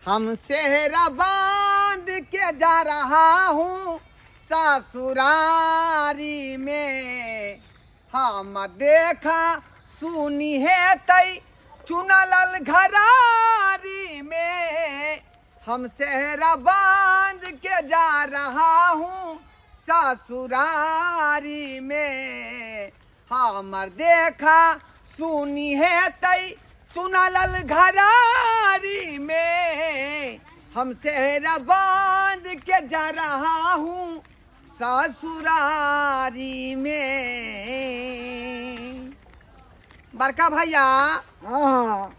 हम सेहरा बांध के जा रहा हूँ ससुरारी में, हम देखा सुनी है तई चुनल घरारी में, हम सेहरा बांध के जा रहा हूँ ससुरारी में, हमर देखा सुनी है तई चुनल घरारी में, हम सेहरा बांध के जा रहा हूँ ससुरारी में। बड़का भैया, हाँ।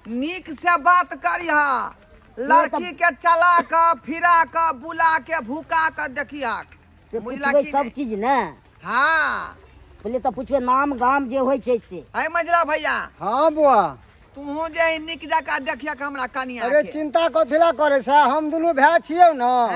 नीक से बात करिहा, लड़की के चला के फिरा के बुला के भूका के देखिहा। से बुझला पुछबै कि सब नहि? चीज ने। हाँ। पहिले तऽ पुछबै नाम गाम जे होइ छै से। है मझला भैया। हाँ बुआ। तूहू जे है नीक जकाँ देखिया के हमरा कनिया अरे के। चिंता कथिला करे छै, हम दुनू भाय छियौ न। हाँ।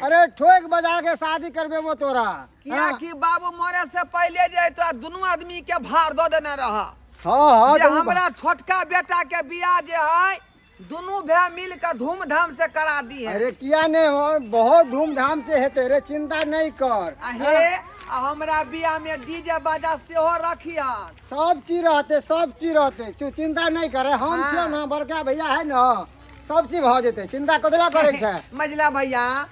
अरे ठोक बजा के शादी करबेबो तोरा। किया कि बाबू मरे से पहिले जे है तोरा दुनू आदमी के भार दऽ देने रह। हाँ हाँ। जे तऽ उ हमरा छोटका बेटा के बियाह जे है दुनू भाय मिल के धूमधाम से करा दी है। अरे किया नहीं हो, बहुत धूमधाम से हेतै रे, चिंता नहीं कर। आ हे, आ हमरा बियाह में डीजे बाजा सेहो रखी हन। सब चीज रहते, सब चीज रहते, तू चिंता नहीं करे, हम हाँ। छियौ ना, बड़का भैया है ना, सब चीज भऽ जेतै, चिंता कथी करै छै। मझला भैया, आ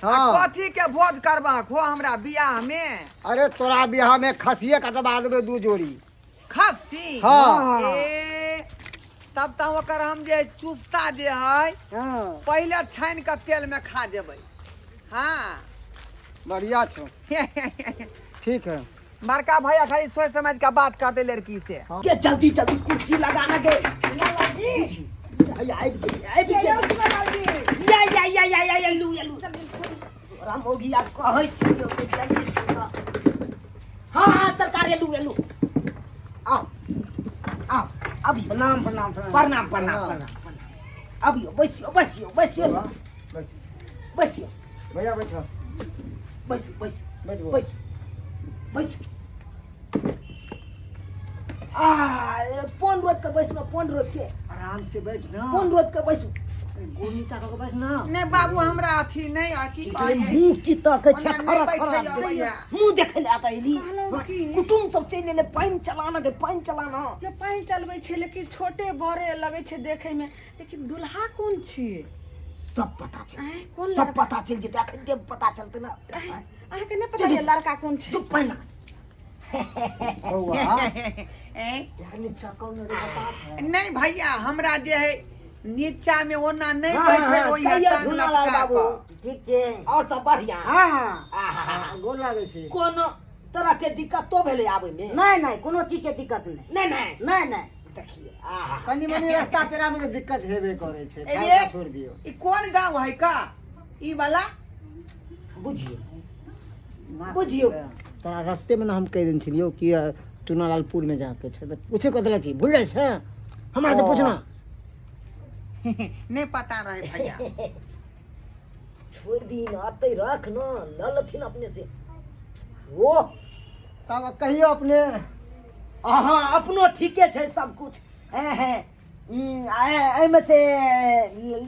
हाँ। कथी के भोज करबाक हो हमरा बियाह में? अरे तोरा बियाह में खसिए कटवा देबै 2 जोड़ी। खस्सी? हाँ। ए, तब तऽ ओकर हम जे चुस्ता जे है हाँ। पहिले छानि कऽ तेल में खा जेबै। हाँ। बढ़िया छौ। ठीक है। बड़का भैया खाली सोच समझ के बात करते लड़की से। हाँ। के जल्दी जल्दी कुर्सी लगाना के। आबि गेली, आबि गेली। या या या या या या लू या लू। तोरा मौगी आब कहै छियौ कि जल्दी से आ। हाँ हाँ सरकार, एलू एलू, आओ आओ अभी। प्रणाम प्रणाम प्रणाम। प्रणाम प्रणाम प्रणाम प्रणाम। अबियो, बैसियो बैसियो बैसियो, बैसियो। भैया बैठो। बैसू बैसू। बैठो। बैसू बैसू। आ फोन रोप के बैसू ना, फोन रोप के। आराम से बैठ ना। फोन रोप के बैसू। गोड़ नीचा कऽ के बैठ ना। नहीं बाबू, हमरा अथी नहीं आ की कहै छै। मुँह की तकै छै? ओना नहि खरा बैठै खरा अबैया। मुँह देखै लए आता एली। कहलहुँ की? कुटुम सब चलि एलै, पानि चलाना के, पानि चलाना। जे पानि चलबै छै, लेकिन छोटे बड़े लगै छै देखै मे, लेकिन दुल्हा कोन छियै? सब पता चलि आँय, जेतै। कोन सब लड़का? पता चलि जेतै, अखन देव पता चलतै ना। आँय, अहाँके नहि पता यऽ लड़का कोन छै? चुप, पानि लगा। बौआ। ऐं? यार नीचा कौन रे बता छै? नहीं भैया, हमरा जे है नीचा में ओना नहीं हाँ, बैठे हाँ, ओहि कहिया टांग झूलालाल लटका बाबू? कऽ। ठीक छै। और सब बढ़िया? हाँ। आहा। गोर लागै छी। कोनो तरह के दिक्कतो भेलै आबै में? नहीं नहीं, कोनो चीज के दिक्कत नहीं। नहीं नहीं। नहीं नहीं। देखिए, आहा। कनी मनी रास्ता पेरा में तऽ दिक्कत हेबे करै छै, ए खाय रे, कऽ छोड़ि दियौ। ई कोन गाँव है का ई वाला? बुझियौ बुझियौ। तोरा रस्ते में ना हम कहि देने छलियौ कि चुनालालपुर में जाके छै, तऽ पूछे कथी लए छी, भूल जाइ छै हमरा से पूछना। नहीं पता रहे भैया। छोड़ दी ना, अतै रख ना, ल लथिन अपने से। ओ तब कहियो अपने। अहाँ अपनो ठीके छै सब कुछ। हैं हैं एहिमे से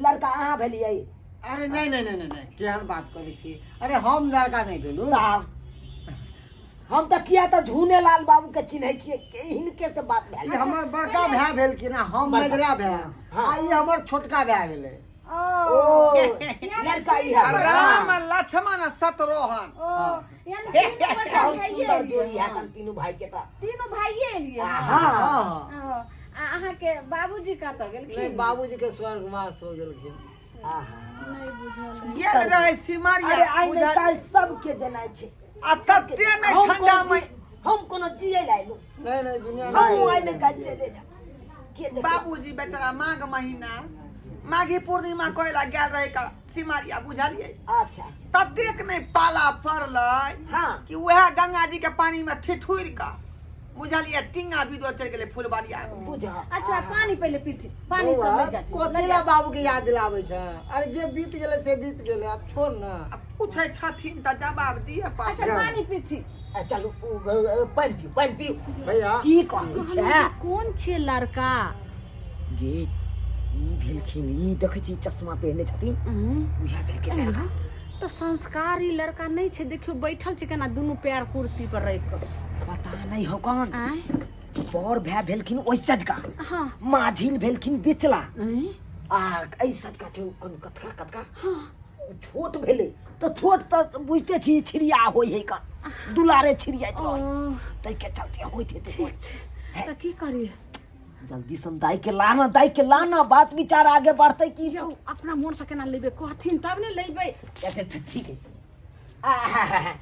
लड़का अहाँ भेलियै? अरे नहीं नहीं नहीं नहीं नहीं, केहन बात करै छी, अरे हम लड़का नहीं भेलू। तऽ हम तऽ किया तऽ झूनेलाल बाबू के चिन्है छियै, हिनके से बात भेल। ई हमर बड़का भाय भेलखिन आ हम बड़का। मझला भाय। हाँ। आ ई हमर छोटका भाय भेलै। ओ लड़का ई है। राम लक्ष्मण शत्रुघ्न। ओ यानी तीनू गोटा बहुत भाइये सुंदर एलियै। जोड़ी है तीनू भाई के तऽ। तीनू भाइये एलियै। हाँ। हाँ। ओ, आ अहाँके बाबूजी कतऽ नहीं, गेलखिन? बाबूजी के स्वर्गवास हो गेलखिन। आहा। नहि बुझल रहै। गेल रहे सिमरिया। अरे आइ नहि बुझल- काल्हि सबके जेनाइ छै। आ सत्य नहि हम ठंडा कोनो में हम कोनो जियै लए अयलहुँ। नहीं नहीं, दुनिया में हमहूँ आइ नहि काल्हि चले जा। के देखलक? बाबूजी बेचारा माघ महीना माघी पूर्णिमा कोयला गेल रहे का सिमरिया, बुझलियै? अच्छा अच्छा। ततेक नहि पाला पड़लै हाँ। कि वएह गंगा जी के पानी में ठिठुर कऽ बुझलियै टिंगा बिदो चलि गेलै फुलबारिया मे। बुझा। अच्छा पानी पहिले पीथी, पानी सब लग जाती। कथी बाबू के याद दिलाबै छै? अरे जे बीत गेलै से बीत गेलै, आब छोड़ ना। आ पूछै छथिन तऽ जवाब दिअ अच्छा पड़तै। पानी पीथी। आ, चलू पानि पीउ, पानि पीउ। भैया की कहै छै? कोन छियै लड़का? गे ई भेलखिन ई देखै छी चश्मा पहिरने छथिन उएह भेलखिन लड़का। तऽ संस्कारी लड़का नहि छै देखियौ बैठल छै केना दुनू पैर कुर्सी पर राखि कऽ पता नहि हो कौन आँय बड़ भाय भेलखिन ओहि सटका हाँ माझिल भेलखिन बिचला आँय आ एहि सटका छै कोन कतका कतका ओ छोट भेलै तऽ छोट तऽ बुझिते छी छिड़िया होइ है का दुलारे छिड़ियाइत ओ रहै ताहिके चलते होइत हेतै ठीक छै तऽ की करियै जल्दी सन दाई के लाना दाई के लाना बात विचार आगे बढ़ते की यौ अपना मोन से केना लेबै कहथिन तब ने लेबै अच्छा ठीक है आहाहाहा।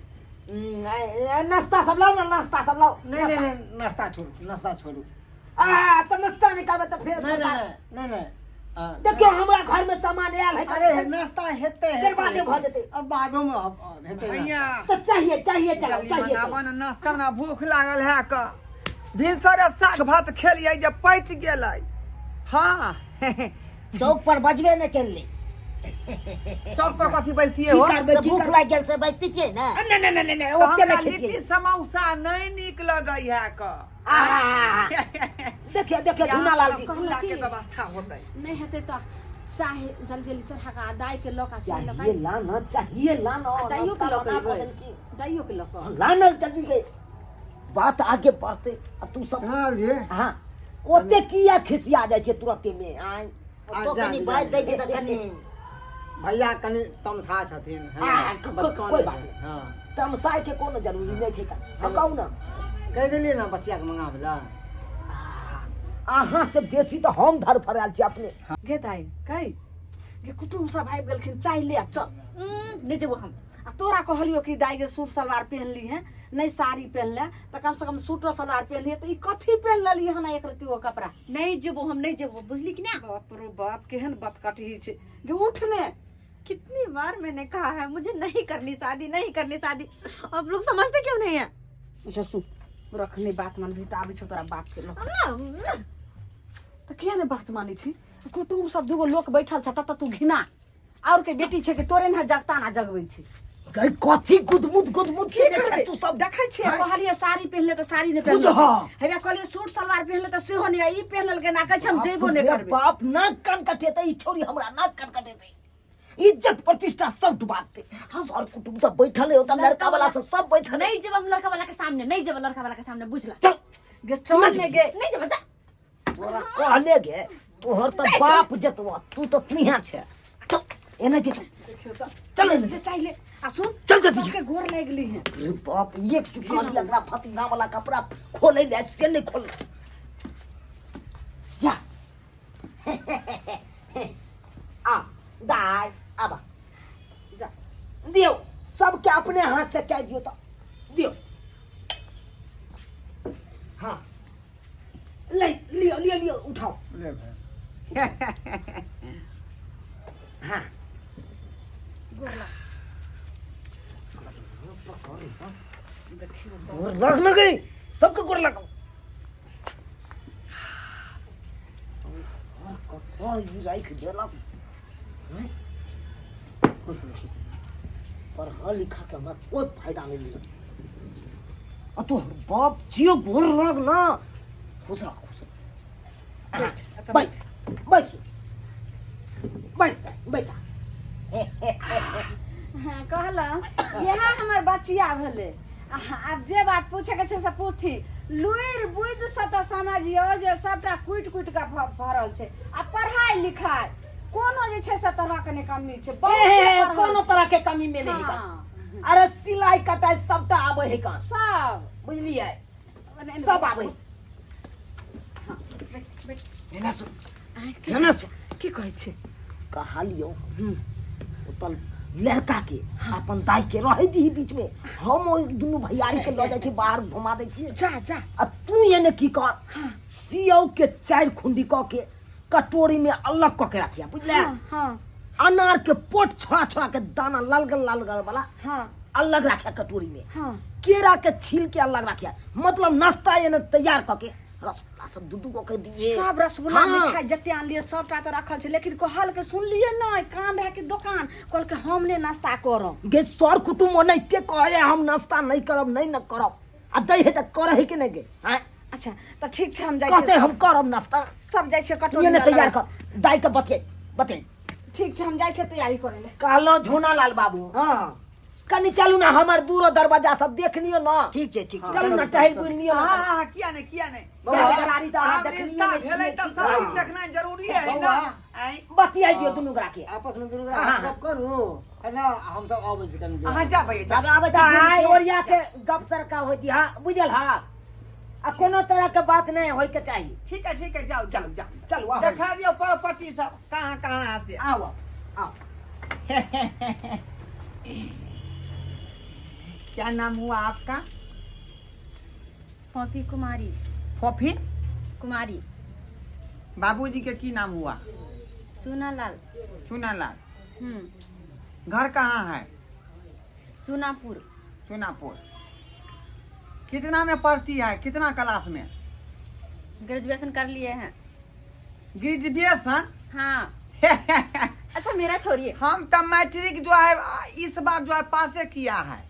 नाश्ता सब लाओ ना नाश्ता सब लाओ नहीं नहीं नहीं नाश्ता छोड़ू नाश्ता छोड़ू आ तो नाश्ता नहीं करबे तो फिर नहीं सरकार नहीं नहीं नहीं हाँ, देखियो हमरा घर में सामान आयल है अरे नाश्ता हेतै फिर बादे भऽ जेतै। अब बादो में अब हेतै भैया तो चाहिए चाहिए चलो जल्दी चाहिए चलो। मनाबऽ ने नाश्ता ना भूख लागल है क भिनसरे साग भात खेलियै जे पचि गेलै हाँ चौक पर बजबे नहि केली चौक पर कथी बैठतियै की हो करबै तऽ की भूख करबै लागि गेल से बैठतियै ने नहीं नहीं नहीं नहीं तऽ ओते हमरा नहीं खेतियै लिट्टी समौसा नहि नीक लगै है क आहाहाहा। देखियो देखियो यहाँ धुना लाल जी रसगुल्ला के की? व्यवस्था होतै नहि हेतै तऽ चाहे जल्दी जल्दी चढ़ा कऽ आ दाइ के लऽ कऽ चाय लऽ चाहिए कऽ लाना चाहिए लाना आ दाइयो के नाश्ता लऽ बना कऽ कऽ अयबै देलखिन। दाइयो के लऽ कऽ लाना जल्दी के बात आगे बढ़ते आ तू सब हाँ जी हाँ ओते किया खिसिया जाइ छै तुरते में आय आ, तो जा, कनि जा, बाजि दै छै तऽ कनि भैया कनि तमसा छथिन है आ, ना? बचकान कोई बात छै। नहीं। हाँ तमसाय के कोनो जरूरी नहीं छै का हाँ कहू ना कहि देलियै ने बचिया के मंगाबै लए अहाँ से बेसी तऽ हम धरफड़ायल छी अपने गे दाइ कहि गे कुटुम सब आबि गेलखिन चाय ले आ चल नहि जेबो हम आ तोरा कहलियो कि दाइ गे सूट सलवार पहन ली है नहीं साड़ी पहन ले तऽ कम से कम सूटो सलवार पहन ली तऽ ई कथी पहन लेली हन एक रत्ती ओ कपड़ा नहि जेबो हम नहि जेबो बुझली कि ना बाप रो बाप केहन बतकटही छै गे उठ ने कितनी बार मैंने कहा है मुझे नहीं करनी शादी नहीं करनी शादी आप लोग समझते क्यों नहीं है अच्छा सुन रखने बात मानबही तऽ आबै छौ तोरा बाप के लग ना, ना। तऽ किया ने बात मानै छी कुटुम्ब सब दूगो लोक बैठल छ तत तू घिना और के बेटी छै कि तोरे ने जगता ना जगबै छै गई कथी गुदमुद गुदमुद की केने छै करबै? तू सब देखै छियै कहलियै साड़ी पहिनले तऽ साड़ी नहि बुझ पहिनलकै हँ। हेबे कहलियै सूट सलवार पहिनले तऽ सेहो नहि ई पहिनलकै ना कहै छै हम जेबो नहि रे करबै बाप नाक कान कटेतै ई छौरी हमरा नाक कान कटेतै इज्जत प्रतिष्ठा सब डुबा देतै सर कुटुम्ब सब बैठल है ओतऽ लड़का वाला सब सब बैठल है नहीं जेब हम लड़का वाला के सामने नहीं जेब लड़का वाला के सामने बुझला चल गे चल ने गे नहीं जेब जा तोरा कहले गे तोहर तऽ बाप जतवा तू तऽ तुहिया छै चल एने दे चल एने गे चाहिए आ सुन चल जल्दी। सबके गोर लागि ली है अरे बाप एक चुकारी अगला फतिंगा वाला कपड़ा खोले ले से नहीं खोल या आ दाय आबा जा दियो सबके अपने हाथ से चाय दियो तो दियो हाँ ले लियो लियो लियो उठाओ ले भाई हाँ गोर लग न गई सबके गोर लगाओ कतऽ ई राखि देलक हैं? खुश रह, खुश रह। पढ़ा लिखा के हमरा कोई फायदा नहीं मिलल आ तोहर बाप जियो गोर लग ना खुश रह खुश रह बैस बैस बैस बैसा हाँ कहलहुँ इएह हमर बचिया भेलै आब जे बात पूछेके छै से पूछथी लुरि बुद्धि से तऽ समझियौ जे सबटा कुटि कुटि कऽ भरल छै आ पढ़ाइ लिखाइ कोनो जे छै से तरहके नहि कमी छै बहुते पढ़ल कोनो छै। तरह के कमी में नहीं हाँ। अरे सिलाई कटाई सबटा आबै है का सब बुझलियै सब आबै एना सुन एना सुन की कहै छै कहलियौ ओतऽ लड़का के अपन दाई के रहे दीही बीच में हम ओहि दुनू भैयारी के लऽ जाइ छी बाहर घुमा दै छी जा जा आ तू एने की कर सियौ के चारि खुंडी कऽ के कटोरी में अलग कऽ के रखिया बुझले हाँ हाँ अनार के पोट छोड़ा छोड़ा के दाना ललगल ललगल वाला हाँ अलग रखिया कटोरी में हाँ केरा के छील के अलग रखिया मतलब नाश्ता एने तैयार कऽ के रसगुल्ला सब दू दू गो के दिए सब रसगुल्ला हाँ। मिठाई जते आनलियै सबटा तऽ रखल छै लेकिन कहल के सुनलियै नहि कान रहै कि दोकान कहलकै हम नहि नाश्ता करब गे सर कुटुम्ब ओनाहिते कहे हम नाश्ता नहीं करब नहीं न करब आ दै है तऽ करे है कि नहीं गे आँय? आ अच्छा तऽ ठीक छै, हम जाइ कहते छियै। हम करब नाश्ता। सब जाइ छियै कटोरी ये ने लऽ तैयार लऽ। कर दाई के बतिये बतिये। ठीक छै, हम जाइ छियै तैयारी करै लए। कहलहुँ झोना लाल बाबू, हाँ। कनि चलू ने, हमर दूरो दरवाजा सब देख लियौ ने। ठीक छै, ठीक छै। चलू ने, टहल बुलि लियौ ने। हाँ हाँ, किया नहीं, किया नहीं। बौआ, गरारी तऽ अहाँ आब देखलियै रिश्ता नहि भेलै छियै, तऽ की सब कहै किछु छी? देखनाइ जरूरी है ने। बौआ। आँय, बतियाइ दियौ दुनू गोरा के। आपस में दुनू हाँ, हाँ। गप करू है ना, हम सब अबै छी कनि देर। अहाँ जा भैया, जा। आब आबै तऽ छी। आइ ओरिया के गप सरका होइत हा, बुझल हा? आ कोनो तरह के बात नहि होय के चाही। ठीक है, ठीक है, जाओ जाओ जाओ। चलू, आउ। देखा दियौ प्रॉपर्टी सब कहाँ कहाँ से। आउ आउ। क्या नाम हुआ आपका? फोफी कुमारी। फोफी कुमारी। बाबूजी के की नाम हुआ? चूनालाल। चूनालाल। हम्म। घर कहाँ है? चूनापुर। चूनापुर। कितना में पढ़ती है, कितना क्लास में? ग्रेजुएशन कर लिए हैं। ग्रेजुएशन? हाँ। अच्छा मेरा छोड़िए। हम तो मैट्रिक जो है इस बार जो है पासे किया है,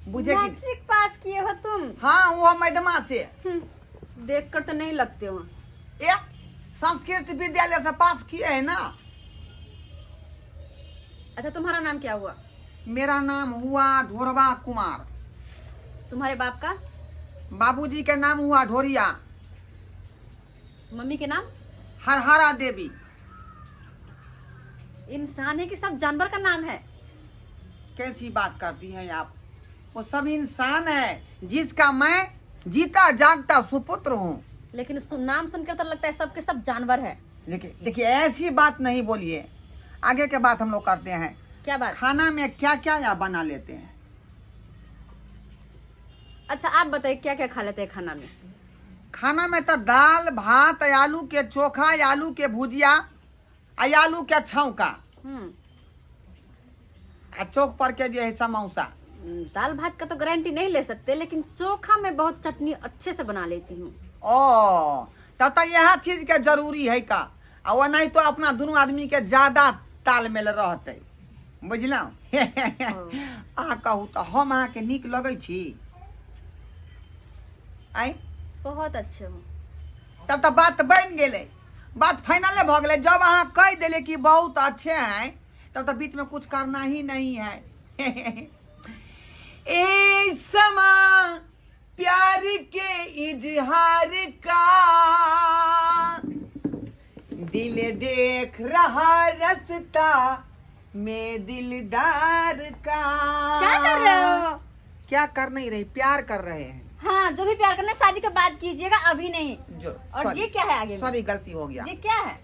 बुझे कि मैट्रिक पास किए हो तुम? हाँ, वो मैडमा से। देख कर तो नहीं लगते हो। ए, संस्कृत विद्यालय से पास किए है ना। अच्छा तुम्हारा नाम क्या हुआ? मेरा नाम हुआ ढोरबा कुमार। तुम्हारे बाप का? बाबूजी के नाम हुआ ढोरिया। मम्मी के नाम? हरहरा देवी। इंसान है कि सब जानवर का नाम है? कैसी बात करती हैं आप, वो सब इंसान है जिसका मैं जीता जागता सुपुत्र हूँ। लेकिन नाम सुनकर तो लगता है सबके सब जानवर है। देखिए देखिए, ऐसी बात नहीं बोलिए, आगे के बात हम लोग करते हैं। क्या बात? खाना में क्या क्या आप बना लेते हैं? अच्छा आप बताइए क्या क्या खा लेते हैं खाना में? खाना में तो दाल भात, आलू के चोखा, आलू के भुजिया, आलू के छौंका। आ चौक पर के जो है समोसा। दाल भात का तो गारंटी नहीं ले सकते, लेकिन चोखा में बहुत चटनी अच्छे से बना लेती हूँ। ओ तब तो यह चीज के जरूरी है का, आ वो नहीं तो अपना दोनों आदमी के ज्यादा तालमेल रहते, बुझलहुँ? आ कहू तो हम अहाँके नीक लगै छी? आँय? बहुत अच्छे हो। तब तो बात बनि गेलै, बात फाइनले भऽ गेलै। जब अहाँ कहि देले कि बहुत अच्छे हैं, तब तो बीच में कुछ करना ही नहीं है। ए समा प्यार के इजहार का दिल देख रहा रास्ता में दिलदार का। क्या कर रहे हो? क्या कर नहीं रही, प्यार कर रहे हैं। हाँ जो भी प्यार करना है शादी के बाद कीजिएगा, अभी नहीं। जो और सॉरी, ये क्या है आगे में? सॉरी, गलती हो गया। ये क्या है?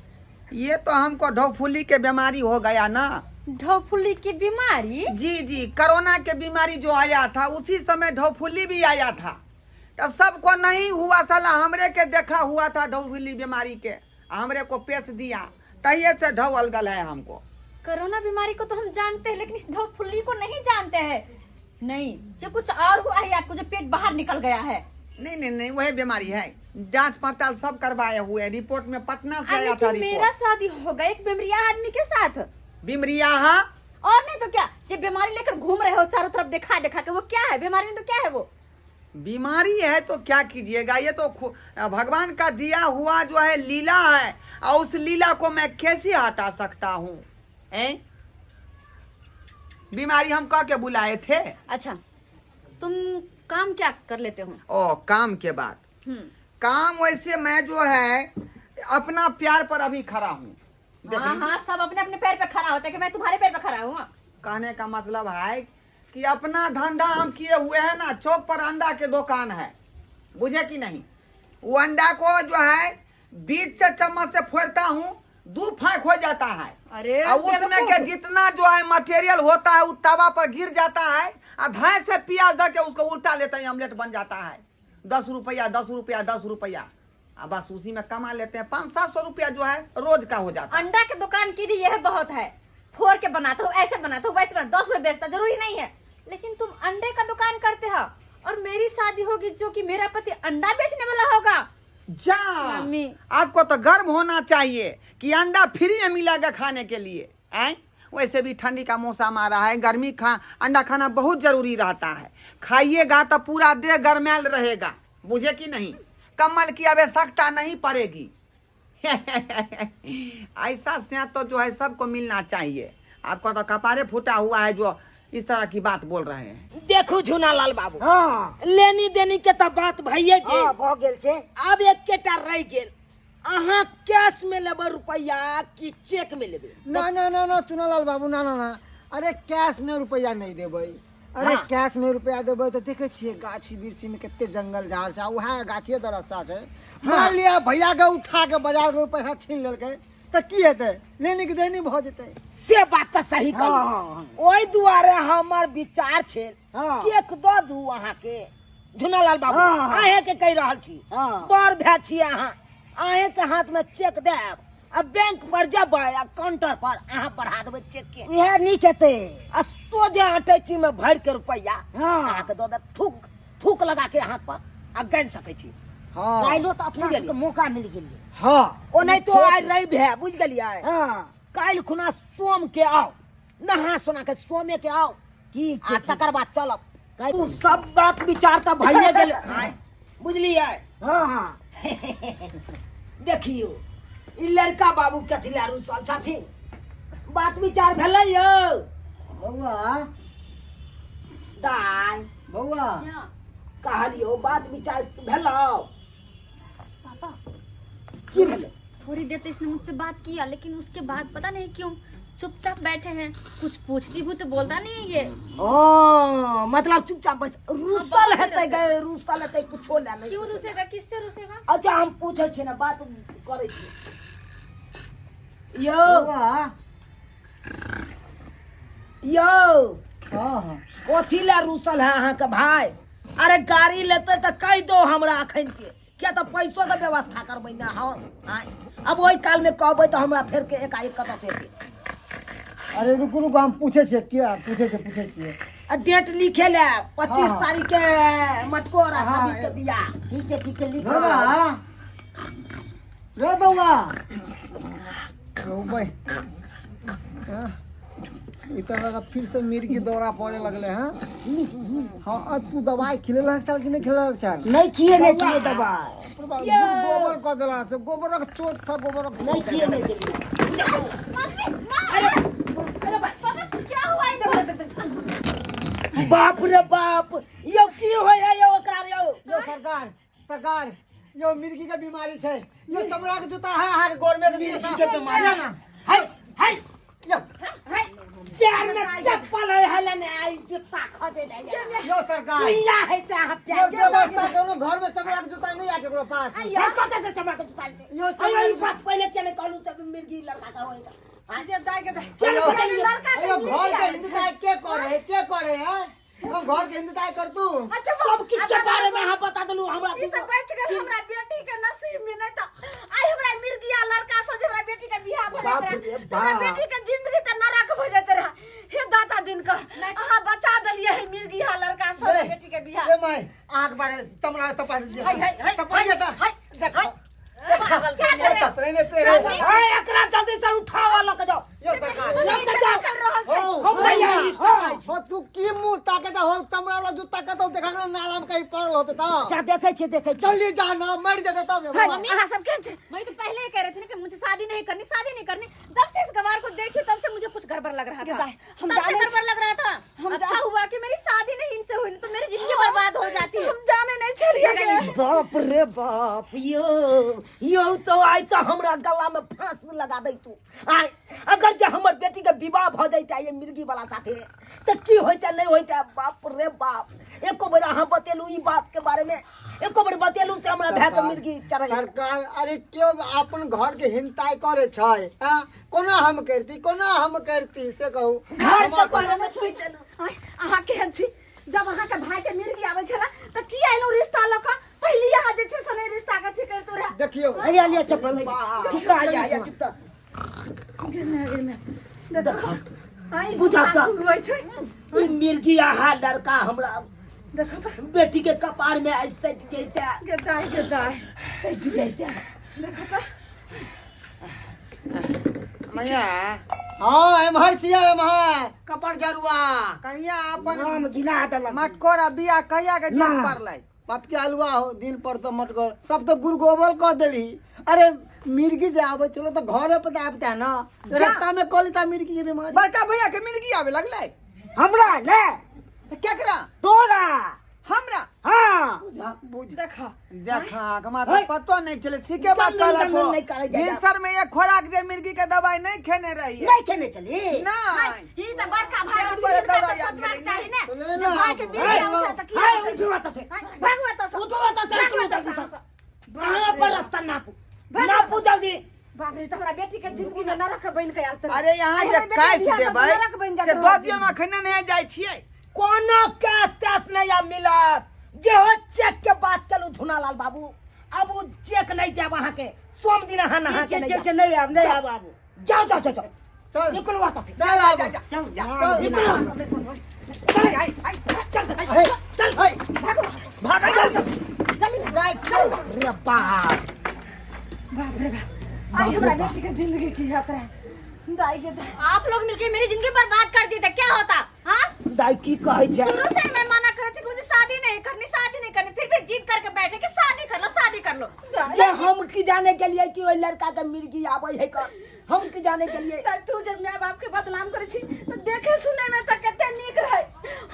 ये तो हमको ढोफुली के बीमारी हो गया ना। ढोफुली की बीमारी? जी जी, कोरोना के बीमारी जो आया था उसी समय ढोफुली भी आया था, तो सबको नहीं हुआ साला, हमरे के देखा हुआ था ढोफुली बीमारी के, हमरे को पेश दिया, तहिए से ढो अलगल है हमको। कोरोना बीमारी को तो हम जानते हैं, लेकिन इस ढोफुली को नहीं जानते हैं। नहीं जो कुछ और हुआ है आपको, जो पेट बाहर निकल गया है। नहीं नहीं नहीं, वही बीमारी है, जांच पड़ताल सब करवाए हुए हैं, रिपोर्ट में पटना से आया यानी था कि मेरा रिपोर्ट। शादी हो गया एक बीमरिया आदमी के साथ? बीमरिया? हाँ। और नहीं तो क्या, जो बीमारी लेकर घूम रहे हो चारों तरफ दिखा दिखा के, वो क्या है बीमारी में तो क्या है वो? बीमारी है तो क्या कीजिएगा, ये तो भगवान का दिया हुआ जो है लीला है, और उस लीला को मैं कैसे हटा सकता हूँ? हैं? बीमारी हम कह के बुलाए थे? अच्छा तुम काम क्या कर लेते हो? ओ काम के बाद? काम वैसे मैं जो है अपना प्यार पर अभी खड़ा हूँ। देख हाँ लीजिए। हाँ, सब अपने अपने पैर पे खड़ा होता है कि मैं तुम्हारे पैर पे खड़ा हूँ? कहने का मतलब है कि अपना धंधा हम किए हुए हैं ना, चौक पर अंडा के दुकान है, बुझे कि नहीं? वो अंडा को जो है बीच से चम्मच से फोड़ता हूँ, दो फाँक हो जाता है। अरे और उसमें के बेवकूफ। जितना जो है मटेरियल होता है वो तवा पर गिर जाता है, और धाए से प्याज दे के उसको उल्टा लेते हैं, ऑमलेट बन जाता है। 10 रुपया, 10 रुपया, 10 रुपया, आ बस उसी में कमा लेते हैं 500-700 रुपया जो है रोज का हो जाता है। अंडा के दुकान की भी यह बहुत है, फोड़ के बनाते हो, ऐसे बनाते हो, वैसे बनाते हो, 10 रुपये बेचता जरूरी नहीं है, लेकिन तुम अंडे का दुकान करते हो और मेरी शादी होगी जो कि मेरा पति अंडा बेचने वाला होगा। जा मम्मी। आपको तो गर्व होना चाहिए कि अंडा फ्री में मिलेगा खाने के लिए। हैं? वैसे भी ठंडी का मौसम आ रहा है, गर्मी खा अंडा खाना बहुत जरूरी रहता है। खाइएगा तो पूरा देह गर्मैल रहेगा, बुझे कि नहीं? कम्बल की आवश्यकता नहीं पड़ेगी। ऐसा से तो जो है सबको मिलना चाहिए। आपका तो कपारे फूटा हुआ है जो इस तरह की बात बोल रहे हैं। देखू झुनालाल बाबू, हाँ लेनी देनी के तऽ बात भइए गेल। हाँ, भऽ गेल छै। आब एकेटा रहि गेल, अहाँ कैश में लेबै रुपैआ कि चेक में लेबै? ना ना ना ना चुनालाल बाबू, ना ना ना, अरे कैश में रुपैआ नहीं देबै। अरे हाँ। कैश में रुपैआ देबै तऽ देखै छियै गाछी वृक्षी में कते जंगल झाड़ छै, आ उएह गाछिए तऽ रस्ता छै। मान लिअ भैया के उठा के बाजार के पैसा छीन लेलकै तऽ की हेतै? लेनी के देनी भऽ जेतै। से बात तऽ सही कहलहुँ। हाँ, ओहि दुआरे हमर विचार छै हाँ। चेक दऽ दू अहाँके। झुनालाल बाबू, हाँ, हाँ। अहें के कहि रहल छी, हाँ। बड़ भाय छी अहाँ, अहें के हाथ में चेक देब आ बैंक पर जेबै आ काउंटर पर अहाँ बढ़ा देबै चेक के। इएह नीक हेतै। आ सोझे अटैची में भरि के रुपैआ हाँ। अहाँके दऽ देब, थूक थूक लगा के हाथ पर आ गानि सकै छी। हाँ। काल्हिो तऽ अपना बुझलियै। सबके मौका मिल गेलै। हाँ। ओनाहितो आइ रवि है, बुझि गेलियै? हाँ। काल्हि खुना सोम के आउ, नहा सोना के सोमे के आउ। ठीक आ छै, ठीक। तकर बाद चलब। काल्हि- ओ सब बात विचार तऽ भइए गेल, बुझलियै? हाँ हाँ। देखियौ ई लड़का बाबू कथी लए रुसल छथिन, बात विचार भेलै यौ? बौआ। दाय। बौआ। कहलियौ बात विचार भेलौ? पापा। की भेलै? थोड़ी देर तो इसने मुझसे बात किया, लेकिन उसके बाद पता नहीं क्यों चुपचाप बैठे हैं। कुछ पूछती हूँ तो बोलता नहीं है ये। ओ मतलब चुपचाप बैस रुसल बहुत हेतै गए, रुसल हेतै कुछो ले नहीं। क्यों कुछो ले। रुसेगा? किससे रुसेगा? अच्छा हम पूछै छियै ने, बात करै छी यौ। बौआ। यौ। हाँ हाँ। कथी लए रुसल है अहाँके भाय? अरे गाड़ी लेतै तऽ कहि दो हमरा अखन के, किया तऽ पैसो के व्यवस्था करबै ने हम। आँय, अब ओहि काल में कहबै तऽ हमरा फेर के एकाएक कतऽ से एतै? अरे रुकू रुकू, हम पूछै छियै, किया पूछै छियै, पूछै छियै। आ डेट लिखे ले 25 हाँ। तारीख के मटकोर आ हाँ, 26 के बियाह। ठीक छै, ठीक छै, लिख। बौआ रे बौआ, रौ भाई, हाँ, ई तऽ फिर से मिर्गी दौरा पड़े लगले। हैं हाँ, आ तू दवाई खिलेलक छल कि नहि खिलेलक छल? नहि खियेने छियै दबाइ। गोबर कऽ देला से, गोबरक चोट छ, गोबरक। नहि खियेने छलियै। मम्मी, माँ, अरे पापा, क्या हुआ इधर? बाप रे बाप, यौ की होय है यौ एकरा यौ? यो सरकार, सरकार, यो मिर्गी के बीमारी छै। यो चमड़ा के जूता है अहाँ के गोर में। मिर्गी के बीमारी है है। यो। पैर में चप्पल है हले ने आई जूता खजे जाइए। यो सरकार, सुइया है से अहाँ यो पैर व्यवस्था कोनो घर में चमड़ा के जूता नहीं आ केकरो पास? है कतऽ से चमड़ा के जूता लेते? यो अयो चमड़ा ई बात पहले किया नहीं कहलू सब मिर्गी लड़का का होएगा? जे दाइ के दाइ। क्या यो, बतलियै? लड़का के यो मिर्गी घर के आबै छै। हिंदुताई के करे, के करे है? हम घर के हिंदुताई कर तू। अच्छा, सब किछ के अच्छा, बारे में अहाँ बता देलू हमरा। ई तऽ बचि गेल हमरा बेटी के नसीब में, नहीं तऽ आइ हमरा मिर्गिया लड़का से जे हमरा बेटी के बियाह भऽ बाप जाइत रे रहे तऽ हमरा बाप। बेटी के जिंदगी तऽ नरक भऽ जाइत रहे। हे दाता दिन के अहाँ बचा देलियै हे मिर्गिया लड़का से ए, बेटी के बियाह। ए माय, आग बारे चमड़ा के तपा दिया। है, है, है, तपा दिया है, देखो। पागल के ये कपड़े ने पेरे। ए, एकरा जल्दी से उठाओ आ लऽ के जाओ। यो सरकार। लऽ के जाओ। कर रहल छै। हो, हम नहीं आई रिश्ता करै छी। हो, तू की मुंह ताके दा हो? चमड़ा वाला जूता कतौ देखा गेलो नाला में कहीं पड़ल होते त? अच्छा, देखै छियै, देखै छियै। जल्दी जा ना, मर जेते तब। है, अहाँ सब केहन छै? वही तो पहले ही कह रहे थे ना कि मुझे शादी नहीं करनी, शादी नहीं करनी। जब से इस गवार को देखी तब से मुझे कुछ गड़बड़ लग रहा था। दाई, हम तब से जाने गड़बड़ लग रहा था। हम अच्छा जाने- हुआ कि मेरी शादी नहीं इनसे हुई, नहीं तो मेरी जिंदगी बर्बाद हो जाती। हम जाने नहीं छलियै गे। बाप रे बाप, यो यो तो आइ तऽ हमरा गला में फांस लगा दै तू। आइ अगर जे हमर बेटी के विवाह भऽ जैते ये मिर्गी वाला साथे तऽ की होइते नहीं होइते? बाप रे बाप, एको बेर अहाँ बतेलू ई बात के बारे में? एको बेर बतेलू से हमरा भाय के मिर्गी चढ़ै? सरकार, अरे क्यों अपन घर के हिंताई करे छै? हाँ? कोना हम करती, कोना हम करती से कहू। घर के बारे में सोचि देलू। आँय, अहाँ केहन छी? जब अहाँके भाई के मिर्गी आबै छला तऽ की आइलहुँ रिश्ता लऽ कऽ? पहिले अहाँ जे छै से नहि रिश्ता के अथी करितो रहे। देखियौ। लिअ लिअ चप्पल लिअ। चुप रह जा, चुप रह। देखो, आँय, बुझा जुत्ता तऽ। सुंघबै छै। ई मिर्गी आहा लड़का हमरा देखो तऽ। बेटी के कपार में आइ सटि जैते। गे दाइ, गे दाइ। सटि जैते। देखो तऽ। मैया। हाँ, एम्हर छियै, एम्हर कपर जरुआ। कहिया अपन नाम गिना देलक। मटकोरा बियाह कहिया के डेट पड़लै? बाप के अलुआ हो दिन पर तो मटगर सब तो गुड़ गोबर कह देली। अरे मिर्गी जे आबै छलो तऽ घरे पर तऽ आबिता ना, रास्ता में कह लेता मिर्गी के बीमारी। बड़का भैया के मिर्गी आवे लगलै। हमरा ने तऽ केकरा? तोरा। हमरा? हाँ। बुझा बुझ। देखा देखा हमरा तऽ पतो नहीं चले, ठीके बात जंगल कहलक जंगल हो। नहीं करै जाइ। भिनसर में एक खोराक जे मिर्गी के दवाई नहीं खेने रहिए। नहीं खेने चली। नहीं। ई तऽ बड़का भाई क्या के करे हिनका दौड़ा तऽ याद सोचबाक गेलै, चाही ने। सुनै जे ने भाई के आब। मिर्गी आबै छै तऽ की हाय, हेतै? उठू एतऽ से। हाय, भागू एतऽ से। उठू एतऽ से, भागू उठू एतऽ एतऽ से। से। कहाँ पर रास्ता नापू, नापू जल्दी। बाप रे, तऽ हमरा बेटी के जिंदगी में नरक बनि के आयल तऽ। अरे यहाँ जे हमर बेटी कैश बियाह तऽ देबै नरक बनि जायत से हमरा दऽ दियौ ने, एखने नहि जाइ छियै। कोनो कैश तैश नहीं आब मिलत। जे हो चेक के बात चलू धुनालाल बाबू, अब वो चेक नहीं देब अहाँ के। सोम दिन अहाँ नहा के नहीं चेक जायब। नहीं आब, नहीं आब आब। जाओ जाओ जाओ जाओ, चल। निकलो एतऽ से। चल आब। जा, जा, चल, जा। चल। निकलो। चल, आइ, आइ। चल चल हे, चल, हे, भाग चल चल। जाय, चल। अरे बाप बाप रे बाप, आई हमरा बेटी के जिंदगी की यात्रा दाई के दाई। आप लोग मिलके मेरी जिंदगी बर्बाद कर दी थे, क्या होता? हाँ दाई की कहै छै? शुरू से मैं मना करती कि मुझे शादी नहीं करनी, शादी नहीं करनी, फिर भी जिद करके बैठे कि शादी कर लो, शादी कर लो। जे हम की जाने के लिए कि ओइ लड़का के मिर्गी आबै है कर, हम की जाने के लिए। तऽ तू जब my बाप के बदनाम करै छी तऽ देखे सुने में तऽ कते नीक रहै।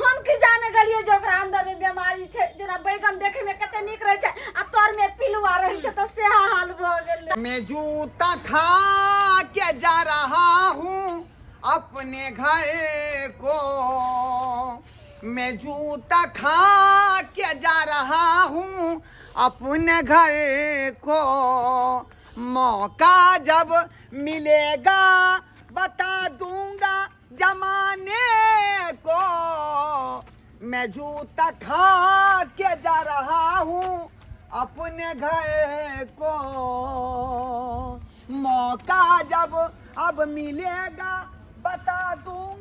हम की जाने गेलियै जे ओकरा अंदर में बीमारी छै। जेना बैगन देखे में कते नीक रहै छै आ तर में पिलुआ रहै छै, तऽ सेहा हाल भऽ गेलै। मैं जूता खा के जा रहा हूँ अपने घर को, मैं जूता खा के जा रहा हूँ अपने घर को, मौका जब मिलेगा बता दूंगा जमाने को, मैं जूता खा के जा रहा हूँ अपने घर को, मौका जब अब मिलेगा बता दूंगा।